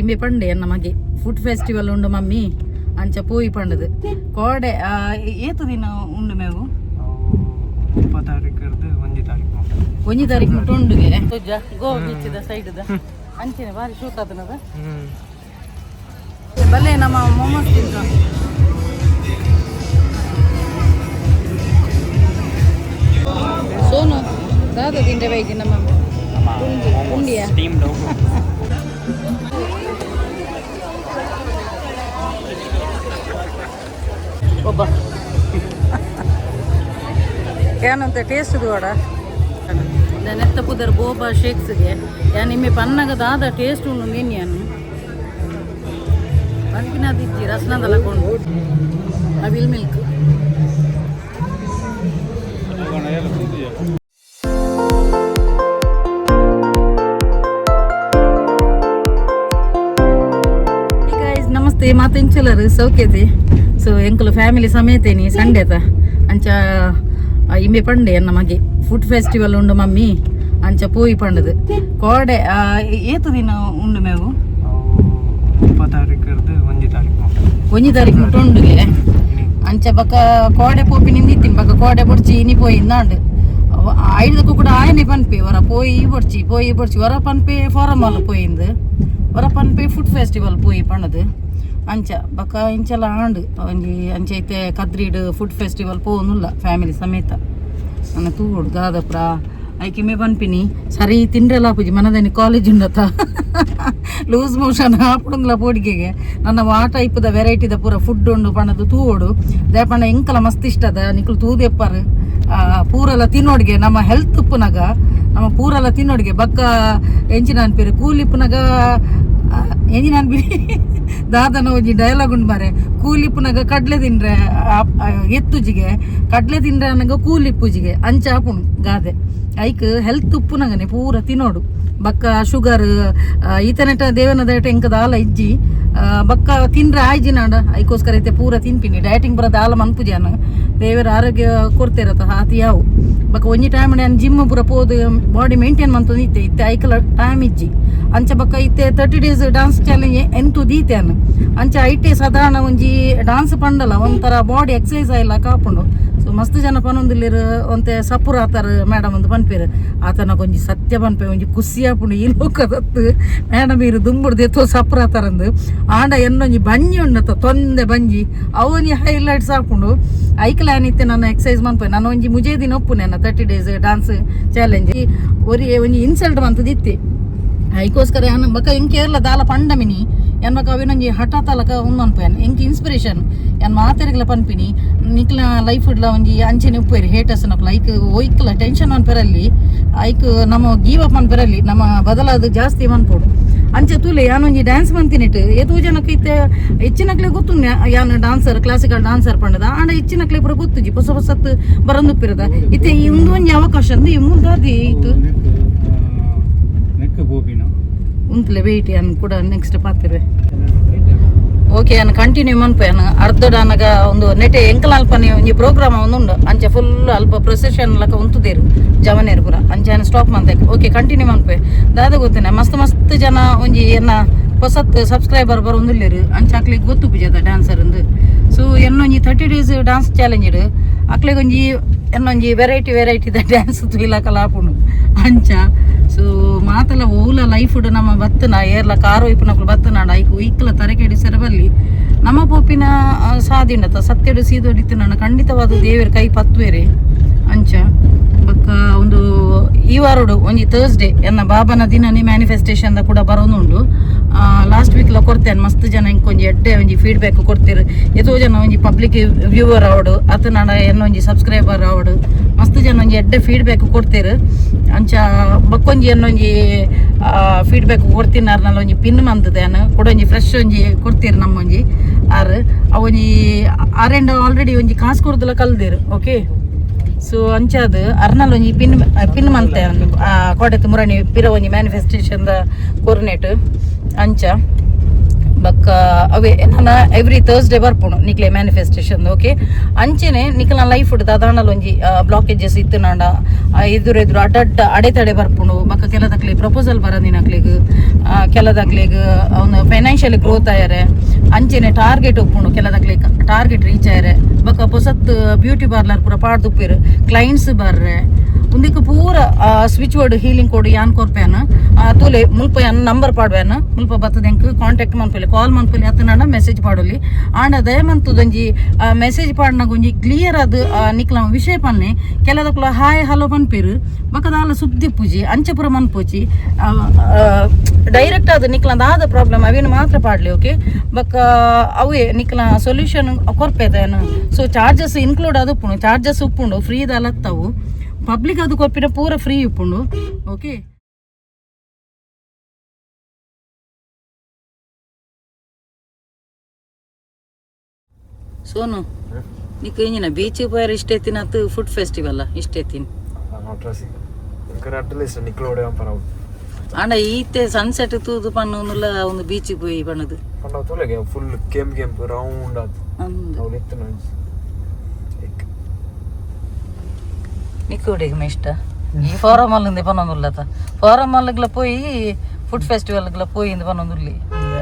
ಇಂಬೆ ಪಂಡೆ ಎನ್ನ ಮಗೆ food festival ಉಂಡು ಮಮ್ಮಿ ಅಂಚ ಪೋಯಿ ಪಂಡದು ಕೋಡೆ ಏತು ದಿನ ಉಂಡು ಮೇವು. 30 ತಾರೀಕು 1 ತಾರೀಕು. 1 ತಾರೀಕು ಮುಟ್ಟ ಉಂಡುಗೆ ಗೋವಾ ಬೀಚದ ಸೈಡ್ದ ಅಂಚನೆ ಬಾರಿ ಶೂಕ್ ಆತನದ. ಬಲ್ಲೆ ನಮ್ಮ ಮೊಮೋಸ್ ತಿಂತ. ಸೋನು ದಾದ ತಿಂಡೆ ಬೈಜಿ ನಮ್ಮ ಪುಂಡಿ ಪುಂಡಿಯ. ಸ್ಟೀಮ್. ಒಬ್ಬ ಏನಂತ ಟೇಸ್ಟ್ ತೋಡ ನೆತ್ತ ಪುದರ್ ಬೋಬಾ ಶೇಕ್ಸ್ಗೆ ಯಾನ್ ನಿಮ್ಮೆ ಪನ್ನಗ ದಾದ ಟೇಸ್ಟ್ ಉಂಡು ಮೀನ್ ಯಾನು ಪನ್ಪಿನದಿಜ್ಜಿ ರಸ್ನದಲ್ಲ ಕೊಂಡು ಅವಿಲ್ ಮಿಲ್ಕ್. ಗೈಸ್, ನಮಸ್ತೆ. ಮಾತೆಂಚಲರು ಸೌಖ್ಯತೆ? ಸೊ ಎಂಕುಲು ಫ್ಯಾಮಿಲಿ ಸಮೇತೇನಿ ಸಂಡೇತ ಅಂಚ ಇಂಬೆ ಪಂಡೆ ಎನ್ನ ಮಗೆ ಫುಡ್ ಫೆಸ್ಟಿವಲ್ ಉಂಡು ಮಮ್ಮಿ ಅಂಚ ಪೋಯಿ ಪಂಡದು ಕೋಡೆ ಏತು ದಿನ ಉಂಡು ಮೇವು. 30 ತಾರೀಕು 1 ತಾರೀಕು. 1 ತಾರೀಕು ಮುಟ್ಟ ಉಂಡುಗೆ. ಅಂಚ ಬಕ ಕೋಡೆ ಪೋಪಿ ನಿಂದಿತ್ತೀನಿ ಬಕ ಕೋಡೆ ಬೊಡ್ಚಿ ಇನಿ ಪೋಯಿ ಇಂದಾಂಡು ಐದಕ್ಕೂ ಕೂಡ ಆಯನೆ ಪನ್ಪೆ ವರ ಪೋಯಿ ಬೊಡ್ಚಿ ಪೋಯಿ ಬೊಡ್ಚಿ ವರ ಪನ್ಪೆ ಫಾರಮ್ ಹಾಲ್ ಪೋಯಿಂದು ವರ ಪನ್ಪೆ ಫುಡ್ ಫೆಸ್ಟಿವಲ್ ಪೋಯಿ ಪಣದು ಅಂಚ ಬಕ ಇಂಚಲ ಆಂಡ್ ಒಂಜಿ ಅಂಚ ಐತೆ ಕದ್ರಿಡ್ ಫುಡ್ ಫೆಸ್ಟಿವಲ್ ಪೋನುಲ್ಲ ಫ್ಯಾಮಿಲಿ ಸಮೇತ ನನ್ನ ತೂಡು ದಾದಪ್ರ ಐಕಿಮೆ ಪನ್ಪಿನಿ ಸರಿ ತಿಂಡ್ರೆಲ್ಲ ಪೂಜಿ ಮನದನಿ ಕಾಲೇಜ್ ಉಂಡತ ಲೂಸ್ ಮೋಷನ್ ಆಪುಡುಂಗ್ಲ ಪೋಡಿಗೆಗೆ ನನ್ನ ಆ ಟೈಪ್ದ ವೆರೈಟಿದ ಪೂರ ಫುಡ್ ಉಂಡು ಪಣದು ತೂವೋಡು ದೇಪಂಡ ಎಂಕಲ ಮಸ್ತ್ ಇಷ್ಟದ ನಿಕುಲು ತೂದೆಪ್ಪರು ಪೂರೆಲ್ಲ ತಿನ್ನೋಡ್ಗೆ ನಮ್ಮ ಹೆಲ್ತ್ ಉಪ್ಪುನಗ ನಮ್ಮ ಪೂರೆಲ್ಲ ತಿನ್ನೋಡ್ಗೆ ಬಕ್ಕ ಎಂಚಿನ ಅನ್ಪಿರು ಕೂಲಿಪ್ಪುನಗ ಎಂಜಿನ ಅನ್ಪಿರಿ ದಾದನ ಒಂಜಿ ಡೈಲಾಗ್ ಉಂಡು ಮಾರೆ ಕೂಲಿಪ್ಪುನಗ ಕಡ್ಲೆ ತಿಂಡ್ರೆ ಎತ್ತುಜಿಗೆ ಕಡ್ಲೆ ತಿಂಡ್ರೆ ಅನಗ ಕೂಲಿಪ್ಪುಜಿಗೆ ಅಂಚ ಆಪುಂಡು ಗಾದೆ. ಐಕ್ ಹೆಲ್ತ್ ಉಪ್ಪುನಗನೆ ಪೂರ ತಿನ್ನೋಡು ಬಕ್ಕ ಶುಗರ್ ಈತನೆಟ ದೇವನ ದಯಟ ಎಂಕ ದಾಲ ಇಜ್ಜಿ ಬಕ್ಕ ತಿಂಡ್ರೆ ಆಯ್ಜಿ ನಾಡ ಐಕೋಸ್ಕರ ಐತೆ ಪೂರ ತಿನ್ಪಿನಿ ಡಯಟಿಂಗ್ ಬರ ದಾಲ ಮನ್ಪುಜಾನ ದೇವರ ಆರೋಗ್ಯ ಕೊಡ್ತಿರತ್ತ ಹಾತಿ ಯಾವು ಬಕ್ಕ ಒಂಜಿ ಟೈಮ್ ನಾನು ಜಿಮ್ ಪೂರ ಪೋದು ಬಾಡಿ ಮೇಂಟೈನ್ ಮಂತೊಂದು ಇತ್ತೆ ಇತ್ತೆ ಐಕಲ ಟೈಮ್ ಇಜ್ಜಿ. ಅಂಚ ಬಕ್ಕ ಇತ್ತೆ 30 days dance challenge ಎಂತು ದೀತೆ ಅನ್ನು ಅಂಚ ಐಟೆ ಸಾಧಾರಣ ಒಂಜಿ ಡಾನ್ಸ್ ಪಂಡಲ ಒಂಥರ ಬಾಡಿ ಎಕ್ಸಸೈಸ್ ಆಯ್ಲ ಕಾಪುಂಡು. ಸೊ ಮಸ್ತ್ ಜನ ಪನೊಂದಿಲ್ಲಿರು ಒಂತೆ ಸಪುರ ಆತಾರ ಮೇಡಮ್ ಒಂದು ಪನ್ಪೇರು ಆತನ ಒಂಜಿ ಸತ್ಯ ಪನ್ಪೆ ಒಂಜಿ ಖುಷಿ ಆಪುಂಡು ಈ ಲೋಕದತ್ತು ಮೇಡಮ್ ಇರು ದುಂಬುಡ್ದು ಎತ್ತೋ ಸಪುರ ಆತಾರಂದು ಆಂಡ ಎನ್ನೊಂಜಿ ಬಂಜಿ ಉಂಡತ್ತ ತೊಂದೆ ಬಂಜಿ ಅವನಿ ಹೈಲೈಟ್ಸ್ ಆಪುಂಡು ಐಕಲ ಏನಿತ್ತೆ ನಾನು ಎಕ್ಸಸೈಸ್ ಮನ್ಪೆ ನಾನು ಒಂಜಿ ಮುಜೆ ದಿನ ಒಪ್ಪು ನನ್ನ 30 days dance challenge ಒರಿ ಒಂಜಿ ಇನ್ಸಲ್ಟ್ ಮಂತದಿತ್ತೆ ಐಕೋಸ್ಕರ ಯಾನ್ ಬಕ ಎಂಕ್ ಕೇರಳ ದಾಲ ಪಂಡಮಿನಿ ಎನ್ ಬಕ ಅವಿನೊಂಜಿ ಹಠ ತಲಕ ಉಂದು ಎಂಕ್ ಇನ್ಸ್ಪಿರೇಷನ್ ಯಾನ್ ಮಾತೆರ್ಗ್ಲ ಪನ್ಪಿನಿ ನಿಕ್ಲ ಲೈಫ್ ಇಡ್ಲ ಒಂಜಿ ಅಂಚೆನೆ ಉಪ್ಪೇರಿ ಹೇಟರ್ಸ್ ನಕ್ಲ ಐಕ್ ಒಯ್ಕ್ಲ ಟೆನ್ಷನ್ ಮನ್ಪೆರಲ್ಲಿ ಐಕ್ ನಮ್ಮ ಗಿವ್ ಅಪ್ ಮನ್ಪೆರಲ್ಲಿ ನಮ್ಮ ಬದಲಾದ ಜಾಸ್ತಿ ಮನ್ಪೋಡು. ಅಂಚೆ ತೂಲೆ ಯಾನೊಂಜಿ ಡ್ಯಾನ್ಸ್ ಮಂತಿನಿಟ್ಟು ಏತೋ ಜನಕ್ಕೆ ಇತ್ತೆ ಹೆಚ್ಚಿನಕ್ಲೆ ಗೊತ್ತು ಯಾನ್ dancer classical dancer ಪಂಡದ ಆಂಡ ಹೆಚ್ಚಿನಕ್ಲೆ ಪೂರ ಗೊತ್ತುಜಿ ಹೊಸ ಹೊಸತ್ ಬರಂದುಪ್ಪಿರದ ಇತ್ತೆ ಈ ಉಂದು ಒಂಜಿ ಅವಕಾಶ ಅಂದು ಈ ಮುಂದಾದಿ ಇತ್ತು. ನೆಕ್ ಗೋಬಿನ. ಉಂತ್ಲೆ ವೆಯ್ಟ್ ಯಾನ್ ಕೂಡ ನೆಕ್ಸ್ಟ್ ಪಾತಿರುವೆ. ಓಕೆ, ಯಾನ್ ಕಂಟಿನ್ಯೂ ಮನ್ಪೆ. ಯಾನ್ ಅರ್ಧಡ್ ಅನಗ ಒಂದು ನೆಟೆ ಎಂಕಲ್ ಅಲ್ಪನೆ ಒಂಜಿ ಪ್ರೋಗ್ರಾಮ್ ಒಂದು ಉಂಡು ಅಂಚೆ ಫುಲ್ ಅಲ್ಪ ಪ್ರೊಸೆಷನ್ ಲಕ ಉಂತುದೇರು ಜವನೇರು ಪೂರ ಅಂಚೆ ಯಾನ್ ಸ್ಟಾಪ್ ಮಂತೆ. ಓಕೆ, ಕಂಟಿನ್ಯೂ ಮನ್ಪೆ. ದಾದ ಗೊತ್ತೇನೆ ಮಸ್ತ್ ಮಸ್ತ್ ಜನ ಒಂಜಿ ಎನ್ನ ಹೊಸತ್ ಸಬ್ಸ್ಕ್ರೈಬರ್ ಬರೋಂದುಲ್ಲೆರು ಅಂಚೆ ಅಕ್ಲೆಗ್ ಗೊತ್ತು ಪೂಜದ ಡ್ಯಾನ್ಸರ್ ಅಂದು. ಸೊ ಎನ್ನೊಂಜಿ 30 days dance challenge ಇಡು ಅಕ್ಲೆಗ್ ಒಂಜಿ ಎನ್ನೊಂಜಿ ವೆರೈಟಿ ವೆರೈಟಿದ ಡ್ಯಾನ್ಸ್ ತುಯ್ಲಕಲ ಆಪುಂಡು ಅಂಚ. ಸೊ ಮಾತಲ ಓಲ ಲೈಫ್ ನಮ್ಮ ಬತ್ತನ ಏರ್ಲ ಕಾರು ಇಪ್ಪುನಕ್ಲು ಬತ್ತನಾಡ ಐಕ್ ಉಯ್ಕ್ಲ ತರಕೆಡಿ ಸೆರಬಲ್ಲಿ ನಮ್ಮ ಪೋಪಿನ ಸಾದಿ ಉಂಡತ ಸತ್ಯಡು ಸೀದೊಡಿತ್ತು ನನ್ನ ಖಂಡಿತವಾದ ದೇವರ ಕೈ ಪತ್ತುವೆರೆ. ಅಂಚ ಬೊಕ್ಕ ಒಂದು ಈ ವಾರೋಡು ಒಂಜಿ ಥರ್ಸ್ಡೇ ಎನ್ನ ಬಾಬನ ದಿನನೇ ಮ್ಯಾನಿಫೆಸ್ಟೇಷನ್ ಕೂಡ ಬರೋನುಂಡು. ಲಾಸ್ಟ್ ವೀಕ್ಲ ಕೊಡ್ತೇನೆ ಮಸ್ತ್ ಜನ ಇಂಕೊಂಜಿ ಒಂಜಿ ಎಡ್ಡೆ ಒಂಜಿ ಫೀಡ್ಬ್ಯಾಕ್ ಕೊಡ್ತೀರು ಎತೋ ಜನ ಒಂಜಿ ಪಬ್ಲಿಕ್ ವ್ಯೂವರ್ ಆವಡು ಅತನಾಡ ಎನ್ನ ಒಂಜಿ ಸಬ್ಸ್ಕ್ರೈಬರ್ ಆವಡು ಮಸ್ತ್ ಜನ ಒಂಜಿ ಎಡ್ಡೆ ಫೀಡ್ಬ್ಯಾಕ್ ಕೊಡ್ತೀರು. ಅಂಚ ಬಕ್ಕೊಂಜಿ ಎನ್ನೊಂಜಿ ಫೀಡ್ಬ್ಯಾಕ್ ಕೊಡ್ತೀನಿ ಒಂಜಿ ಪಿನ್ ಮಂತದೆ ಕೂಡ ಒಂಜಿ ಫ್ರೆಶ್ ಒಂಜಿ ಕೊಡ್ತೀರಿ ನಮ್ಮೊಂಜಿ ಆರ್ ಅವೊಂಜಿ ಆರೆಂಡ್ ಆಲ್ರೆಡಿ ಒಂಜಿ ಕಾಸು ಕೊಡ್ದಲ ಕಲ್ದೇರು. ಓಕೆ, ಸೊ ಅಂಚಾದ್ ಅರ್ನಲ್ ಒಂಜಿ ಪಿನ್ ಪಿನ್ ಮಂತೆ ಕೋಟೆತ್ ಮುರಣಿ ಪಿರ ಒಂಜಿ ಮ್ಯಾನಿಫೆಸ್ಟೇಷನ್ ದ ಕೋರ್ನೇಟ್ ಅಂಚ. ಬೊಕ್ಕ ಅವೇ ನನ ಎವ್ರಿ ಥರ್ಸ್ಡೇ ಬರ್ಪುಂಡು ನಿಕ್ಲೆ ಮ್ಯಾನಿಫೆಸ್ಟೇಷನ್ ಓಕೆ. ಅಂಚೆನೆ ನಿಕ್ಲ ಲೈಫ್ ದಾದಾಂಡಲ ಒಂಜಿ ಬ್ಲಾಕೇಜಸ್ ಇತ್ತುನಾಂಡ ಎದುರು ಎದುರು ಅಡ್ಡಡ್ಡ ಅಡೆತಡೆ ಬರ್ಪುಂಡು. ಬೊಕ್ಕ ಕೆಲದಕ್ಲೆ ಪ್ರಪೋಸಲ್ ಬರಂದಿನಕ್ಲೆಗ್, ಕೆಲದಕ್ಲೆಗ್ ಅವ್ನು ಫೈನಾನ್ಷಿಯಲಿ ಗ್ರೋತ್ ಆಯರೆ, ಅಂಚೆನೆ ಟಾರ್ಗೆಟ್ ಉಪ್ಪುಂಡು, ಕೆಲದಕ್ಲೆ ಟಾರ್ಗೆಟ್ ರೀಚ್ ಆಯರೆ. ಬೊಕ್ಕ ಪೊಸತ್ ಬ್ಯೂಟಿ ಪಾರ್ಲರ್ ಪೂರ ಪಾಡ್ದುಪ್ಪೆರ್, ಕ್ಲೈಂಟ್ಸ್ ಬರ್ರೆ. ಉಂದೆಕ್ ಪೂರ ಸ್ವಿಚ್ ಬೋರ್ಡ್ ಹೀಲಿಂಗ್ ಕೋಡ್ ಯಾನ್ ಕೊರ್ಪೇನ ತೂಲೆ. ಮುಲ್ಪ ಯಾನ್ ನಂಬರ್ ಪಾಡ್ವೇನ, ಮುಲ್ಪ ಬತ್ತದ ಎಂಕ್ ಕಾಂಟ್ಯಾಕ್ಟ್ ಮನ್ಪೊಲಿ, ಕಾಲ್ ಮನ್ಪೊಲಿ, ಅತ್ತನಾಂಡ ಮೆಸೇಜ್ ಪಾಡೊಲಿ. ಆಂಡ ದಯಮಂತುದೊಂಜಿ ಮೆಸೇಜ್ ಪಾಡ್ನಗ ಒಂಜಿ ಕ್ಲಿಯರ್ ಆದ್ ನಿಕ್ಲ ವಿಷಯ ಪನ್ನೆ. ಕೆಲದಕ್ಲ ಹಾಯ್ ಹಲೋ ಪನ್ಪೆರ್, ಬೊಕ್ಕ ದಾಲ ಸುದ್ದಿಪ್ಪುಜಿ, ಅಂಚ ಪೂರ ಮನ್ಪೊಚಿ. ಡೈರೆಕ್ಟ್ ಆದ್ ನಿಕ್ಲ ದಾದ ಪ್ರಾಬ್ಲಮ್ ಅವೇನು ಮಾತ್ರ ಪಾಡ್ಲಿ ಓಕೆ. ಬೊಕ್ಕ ಅವೇ ನಿಕ್ಲ ಸೊಲ್ಯೂಷನ್ ಕೊರ್ಪೇದೇನು. ಸೊ ಚಾರ್ಜಸ್ ಇನ್ಕ್ಲೂಡ್ ಆದ್ ಉಪ್ಪುಂಡು, ಚಾರ್ಜಸ್ ಉಪ್ಪುಂಡು, ಫ್ರೀ ದಾಲತ್ತವು. ಪಬ್ಲಿಕ್ ಅದು ಕೊರ್ಪಿನ ಪೂರ ಫ್ರೀ ಉಪ್ಪುಂಡು ಓಕೆ. ಸೋನು, ನಿಕ್ ಎಂಜಿನ ಬೀಚ್ ಪೋಯರ ಇಷ್ಟ ಎತ್ತಿನ ಫುಡ್ ಫೆಸ್ಟಿವಲ್ ಇಷ್ಟ ಎತ್ತಿನ? ಆಂಡ ಈತೆ ಸನ್ಸೆಟ್ ತೂದು ಪನ್ನುಲ ಒಂದು ಬೀಚ್ ಪೋಯಿ ಪಣ್ಣದು. ಫುಲ್ ಕೆಂಪು ಕೆಂಪು ರೌಂಡ್ ಅದು. ಅಂದ್. ಅವ್ಳು ಎತ್ತನ. ನಿಕ್ಕುಡಿಗೆ ಇಷ್ಟ ಈ ಫಾರಮ್ ಅಲ್ಲಿಂದ ಪನ್ನೊಂದುಲ್ಲತ, ಫಾರಮ್ ಅಲ್ಲಿಗ್ಲ ಪೋಯಿ ಫುಡ್ ಫೆಸ್ಟಿವಲ್ಗ್ಲ ಪೋಯಿ ಇಂದ ಪನ್ನೊಂದುಲ್ಲಿ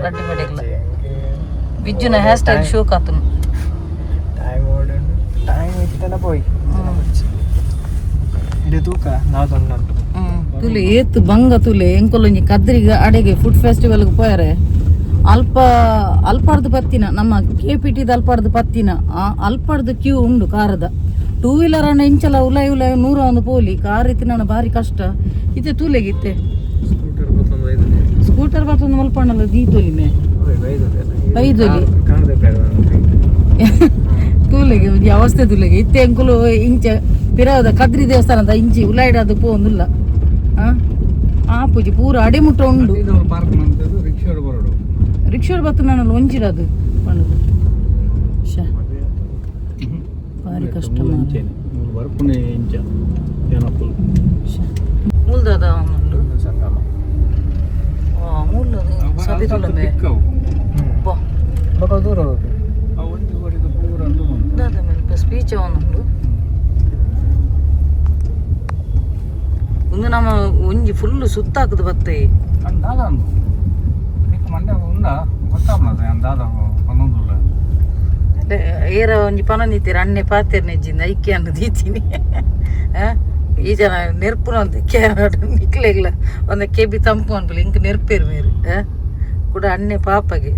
ರಡ್ಡು ಕಡೆಗ್ಲ. ಬಿಜ್ಜುನ ಹೇರ್ ಸ್ಟೈಲ್ ಶೋಕ್ ಆತನು. ಟೈಮ್ ಓಡೋಣ, ಟೈಮ್ ಇತ್ತನ ಪೋಯಿ ಇದು ತೂಕ ನಾದೊಂದು. ತುಲೆ ಏತ್ ಬಂಗ ತುಲೆ. ಎಂಕೊಲೊಂಜಿ ಕದ್ರಿಗ ಅಡೆಗೆ ಫುಡ್ ಫೆಸ್ಟಿವಲ್ಗೆ ಪೋಯರೆ ಅಲ್ಪ ಅಲ್ಪಾರ್ದು ಪತ್ತಿನ, ನಮ್ಮ ಕೆ ಪಿ ಟಿದ ಅಲ್ಪಾರ್ದು ಪತ್ತಿನ ಆ ಅಲ್ಪಾರ್ದು ಕ್ಯೂ ಉಂಡು ಕಾರದ. ಟೂ ವೀಲರ್ ಅಣ್ಣ ಇಂಚಲ ಉಲಾಯಿ ಉಲಾಯಿ ನೂರ ಒಂದು ಪೋಲಿ, ಕಾರ್ ಇತ್ತಿನ ಭಾರಿ ಕಷ್ಟ ಇತ್ತೆ. ತೂಲೆಗಿತ್ತೆ ಸ್ಕೂಟರ್ ಬತ್ತೊಂದು ಮಲ್ಪಣ್ಣಲ್ಲ ದೀತೊಲಿ ಮೇ ಬೈದೊಲಿ. ತೂಲೆಗೆ ಒಂಜಿ ಅವಸ್ಥೆ ತೂಲೆಗೆ. ಇತ್ತೆ ಎಂಕುಲು ಇಂಚ ಪಿರಾವದ ಕದ್ರಿ ದೇವಸ್ಥಾನದ ಇಂಚಿ ಉಲಾಯಿಡಾದ ಪೋಂದುಲ್ಲ. ಆ ಪೂಜಿ ಪೂರ ಅಡಿಮುಟ್ಟ ಉಂಡು. ಪಾರ್ಕ್ ಮಂತದ್ದು ರಿಕ್ಷಾ ಬರೋಡು. ರಿಕ್ಷಾ ಬತ್ತು ನಾನು ಒಂಜಿರದು ಪಂಡುದು. ಶ್ಯೆ, ಭಾರಿ ಕಷ್ಟ ಮಾರ್ರೆ. ಇಂಚೆನೆ ಮೂಲು ಬರ್ಪುನೆ ಇಂಚ ಜನಕುಲು. ಶ್ಯೆ. ಮೂಲ್ದಾದ ಉಂಡು. ಸಂಗಮ. ಆ, ಮೂಲ ಸಭೆ ತುಲಂಬೆ. ಚಿಕ್ಕವು. ಬಾ. ಬೊಕ ದೂರ ಹೋಗಿ. ಅವು ಒಂಜಿ ಕೊಡಿದ ಪೂರ ಅಂದು ಉಂಟು. ದಾದ ಮೇಲೆ ಸ್ಪೀಚ್ ಉಂಡು. ಒಂದು ನಮ್ಮ ಒಂಜಿ ಫುಲ್ ಸುತ್ತಾಕದು ಬತ್ತೆ. ಅಂದ್ ದಾದ ಅಂದು ನಿಕ್ಕ ಮಂಡ್ಯ ಉಂಡ ಗೊತ್ತಾಪುನದ ದಾದ ಪನ್ನೊಂದುಲ್ಲ. ಏರ ಒಂಜಿ ಪನೊಂದಿತ್ತೀರ ಅಣ್ಣೆ ಪಾತೆರ್ ನೆಜ್ಜಿಂದ ಐಕೆ ಅನ್ನು ದೀತೀನಿ. ಆ? ಈ ಜನ ನೆರ್ಪುನ ಅಂತ ನಿಕ್ಲೆಗ್ಲ ಒಂದು ಕೆಬಿ ತಂಪು ಅನ್ಪುಲಿ, ಇಂಕ್ ನೆರ್ಪೇರು ಮೇರು. ಆ? ಕೂಡ ಅಣ್ಣೆ ಪಾಪಗೆ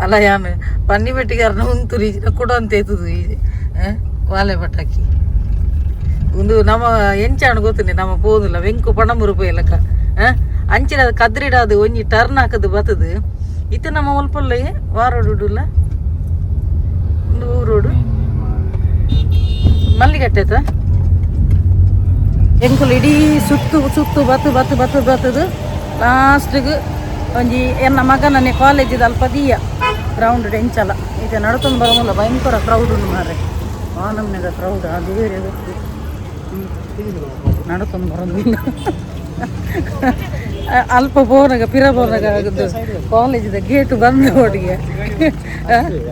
ಅಲ್ಲ, ಯಾನ್ ಪನ್ನಿ ಬೆಟ್ಟಿಗಾರನ ಉಂತುರಿ ಕೂಡ ಅಂತ ಎತ್ತುದು ಈ ವಾಲೆ ಪಟಾಕಿ. ಒಂದು ನಮ್ಮ ಎಂಚಾಣ ಗೊತ್ತುಂಡೆ, ನಮ್ಮ ಪೋದುಲ್ಲ ವೆಂಕು ಪಣಮುರು ಪೋಯಲಕ್ಕ ಅಂಚಿನ ಕದ್ರಿಡಾದು ಒಂಜಿ ಟರ್ನ್ ಹಾಕದು ಬತ್ತದು. ಇತ್ತೆ ನಮ್ಮ ಒಲ್ಪೊಲ್ಲ ವಾರೋಡುಲ್ಲ ಒಂದು ಊರೋಡು ಮಲ್ಲಿಗಟ್ಟೆತ. ಎಂಕುಲು ಇಡೀ ಸುತ್ತು ಸುತ್ತು ಬತ್ತು ಬತ್ತು ಬತ್ತು ಬತ್ತದು ಲಾಸ್ಟಿಗೆ ಒಂಜಿ ಎನ್ನ ಮಗನನ್ನೇ ಕಾಲೇಜಿದ ಅಲ್ಪ ದೀಯ ಗ್ರೌಂಡ್ ಎಂಚಲ ಇದು ನಡ್ಕೊಂಡು ಬರೋಲ್ಲ. ಭಯಂಕರ ಕ್ರೌಡ್ ಉಂಡು ಮಾರ್ರೆ, ಆ ನಮ್ನೆದ ಕ್ರೌಡ್ ಆ ದೇವರೇ ಗೊತ್ತು. ನಡ್ಕೊಂಡು ಬರೋದಿಲ್ಲ. ಅಲ್ಪ ಪೋನಗ ಪಿರ ಪೋನಗ ಕಾಲೇಜಿದ ಗೇಟ್ ಬಂದ ಒಟ್ಟಿಗೆ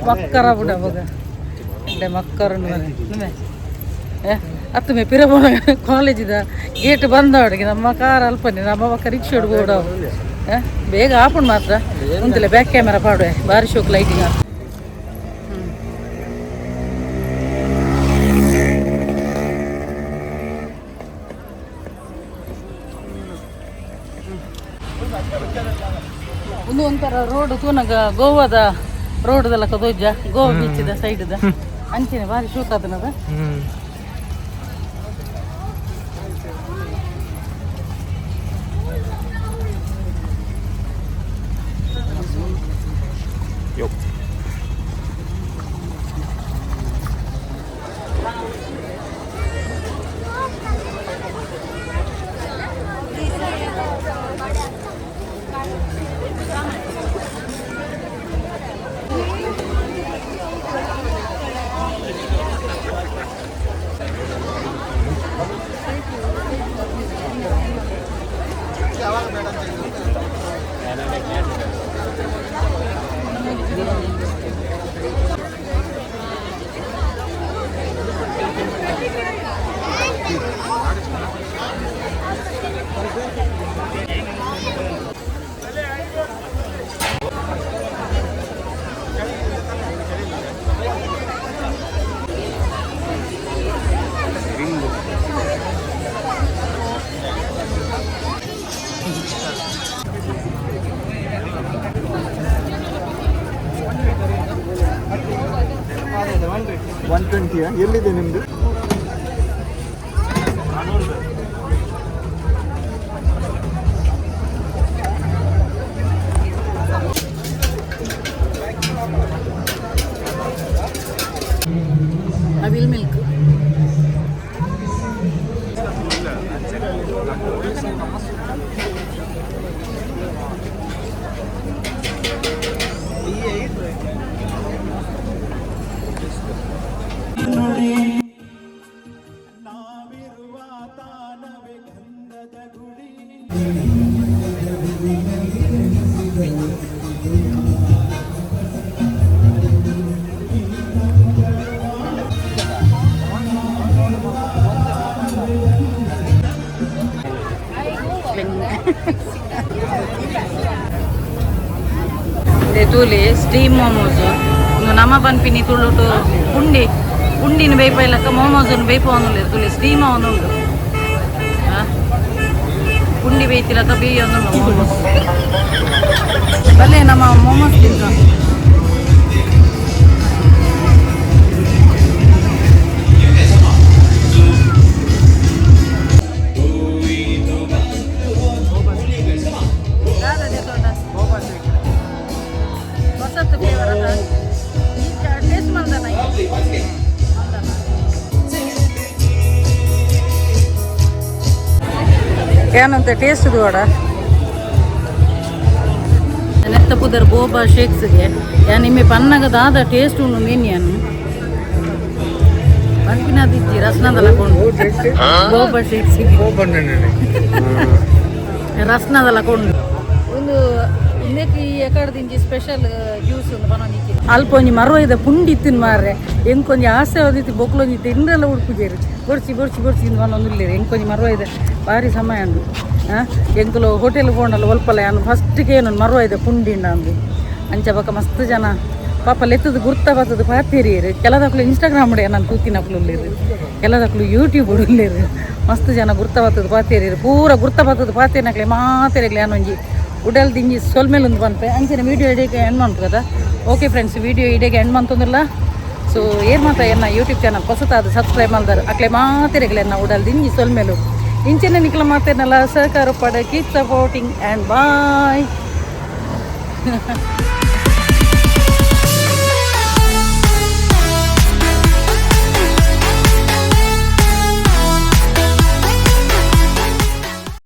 ಮಕ್ಕರ ಬಿಡ ಮಗ ಮಕ್ಕರು. ಅತ್ತು ಮೇ ಪಿರ ಪೋನಗ ಕಾಲೇಜಿದ ಗೇಟ್ ಬಂದ ಒಟ್ಟಿಗೆ ನಮ್ಮ ಕಾರ್ ಅಲ್ಪನೆ, ನಮ್ಮ ಪಕ್ಕ ರಿಕ್ಷಾ ಕೂಡ ಬೇಗ ಆಪುಂಡು ಮಾತ್ರ. ಉಂತಿಲ್ಲ, ಬ್ಯಾಕ್ ಕ್ಯಾಮೆರಾ ಪಾಡುವೆ, ಬಾರಿ ಶೋಕ್ ಲೈಟಿಂಗ್. ಒಂದು ಒಂಥರ ರೋಡ್ ತೂನಗ ಗೋವಾದ ರೋಡ್ದಲ್ಲ ಕದೋಜ್ಜ, ಗೋವಾ ಬೀಚ್ದ ಸೈಡ್ದ ಅಂಚೆನೆ ಬಾರಿ ಶೋಕ್ ಆತನದ. 120. ಎಲ್ಲಿದೆ ನಿಮ್ಮದು? ಅವಿಲ್ ಮಿಲ್ಕ್. ತೂಲಿ ಸ್ಟೀಮ್ ಮೋಮೋಸ್. ಒಂದು ನಮ್ಮ ಪನ್ಪಿನಿ ತುಳುಟು ಪುಂಡಿ. ಪುಂಡಿನ ಬೇಯ್ಪೈಲಕ್ಕ ಮೋಮೋಸ್ ಬೇಯ್ಪ ಒಂದುಂಡು. ತುಳಿ ಸ್ಟೀಮ್ ಒಂದುಂಡು. ಪುಂಡಿ ಬೇಯ್ತಿಲಕ್ಕ ಬೇಯ್ ಒಂದುಂಡು ಮೋಮೋಸ್. ಬಲ್ಲೆ ನಮ್ಮ ಮೋಮೋಸ್ ತಿಂತ. ಹೊಸತ್ತು ಫ್ಲೇವರ್ ಅದ. ಟೇಸ್ಟ್ ಮಾಡ್ದಾನ? ಏನಂತ ಟೇಸ್ಟ್ ದೋಡ. ನೆತ್ತ ಪುದರ್ ಬೋಬಾ ಶೇಕ್ಸ್ಗೆ. ಯಾನ್ ನಿಮ್ಮೆ ಪನ್ನಗ ದಾದ ಟೇಸ್ಟ್ ಉಂಡು ಮೇನ್ಯಾನು ಪನ್ಪಿನದಿಜ್ಜಿ ರಸ್ನದಲ್ಲ ಕೊಂಡು ಬೋಬಾ ಶೇಕ್ಸ್ಗೆ ರಸ್ನದಲ್ಲ ಕೊಂಡು ಒಂದು ಇಂದಕ್ಕೆ ಈ ಎಕಡ್ದಿಂಚಿ ಸ್ಪೆಷಲ್ ಜ್ಯೂಸ್ ಒಂದು ಪನೊಂದಿತ್ತಿ. ಅಲ್ಪ ಒಂಜಿ ಮರುವ ಇದೆ ಪುಂಡಿ ಇತ್ತಿನ ಮಾರ್ರೆ. ಎಂಕೊಂಜಿ ಆಸೆ ಒಂದಿತ್ತು. ಬೊಕ್ಲೊಂಜಿ ತಿಂಡ್ರೆಲ್ಲ ಉಡ್ಪುಜೇರು. ಬೊರ್ಚಿ ಬೊರ್ಚಿ ಬೊರ್ಚಿ ಇಂದು ಪನೊಂದುಲ್ಲೇರು. ಎಂಕೊಂಜಿ ಮರುವ ಇದೆ ಭಾರಿ ಸಮಯ ಅಂದು. ಎಂಕುಲು ಹೋಟೆಲ್ ಪೋಂಡಲ್ಲ ಒಲ್ಪಲ ಯಾನು ಫಸ್ಟ್ಗೆ ಏನು ಮರುವ ಇದೆ ಪುಂಡಿಂಡ ಅಂದು. ಅಂಚ ಬೊಕ ಮಸ್ತ್ ಜನ ಪಾಪ ಲೆತ್ತದ ಗುರ್ತ ಬತ್ತದ ಪಾತೇರಿಯರು. ಕೆಲದಕ್ಲು ಇನ್ಸ್ಟಾಗ್ರಾಮ್ ನಾನು ತೂತಿನಕ್ಲು ಉಲ್ಲೇರು, ಕೆಲದಕ್ಲು ಯೂಟ್ಯೂಬ್ ಉಲ್ಲೇರು. ಮಸ್ತ್ ಜನ ಗುರ್ತ ಬತ್ತದ ಪಾತೇರಿಯರು. ಪೂರ ಗುರ್ತ ಬತ್ತದ ಪಾತೇನಕ್ಲೆ ಮಾತೇರಿಗ್ಲೆ ಯಾನೊಂಜಿ ಉಡಲ್ ದಿಂಜಿ ಸೊಲ್ಮೇಲೊಂದು ಪನ್ಪೆ. ಅಂಚನೆ ವೀಡಿಯೋ ಇಡೀಕೆ ಎಂಡ್ ಮನ್ಪುಗದ. ಓಕೆ ಫ್ರೆಂಡ್ಸ್, ವೀಡಿಯೋ ಇಡೀಕೆ ಎಂಡ್ ಮಂತೊಂದಿಲ್ಲ. ಸೊ ಏರ್ ಮಾತ ಎನ್ನ ಯೂಟ್ಯೂಬ್ ಚಾನಲ್ ಹೊಸತಾದ ಸಬ್ಸ್ಕ್ರೈಬ್ ಮಲ್ದಾರ ಅಕ್ಲೆ ಮಾತೆರೆಗ್ಲೆ ಎನ್ನ ಉಡಲ್ ದಿಂಜಿ ಸೊಲ್ಮೇಲು. ಇಂಚನೆ ನಿಕ್ಲ ಮಾತೇನಲ್ಲ ಸಹಕಾರ ಪಡ. Keep supporting and bye.